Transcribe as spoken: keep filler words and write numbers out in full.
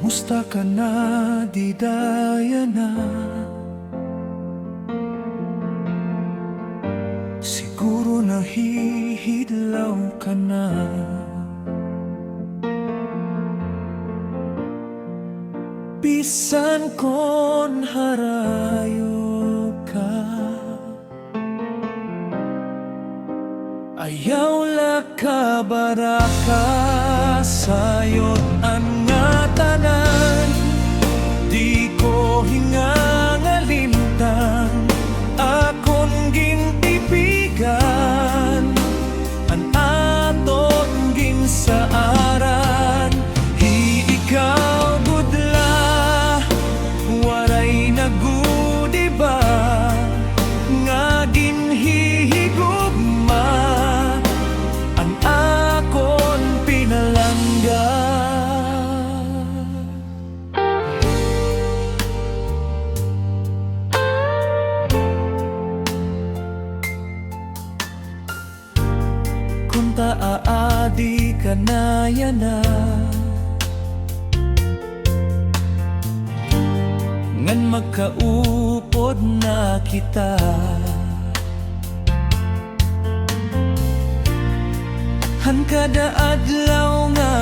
Musta ka na dida yana? Siguro nahihidlaw ka na. Bisan kon harayo ka, ayaw la kabaraka, sayod an ngatanan. Di ko hingangalimtan, akon gintipigan an aton ginsaaran. Hi ikaw gud la, waray na gud iba nga ginhihigugma an akon pinalangga. Kon ta aadi ka na yana, ngan magkaupod na kita. Han kada adlaw nga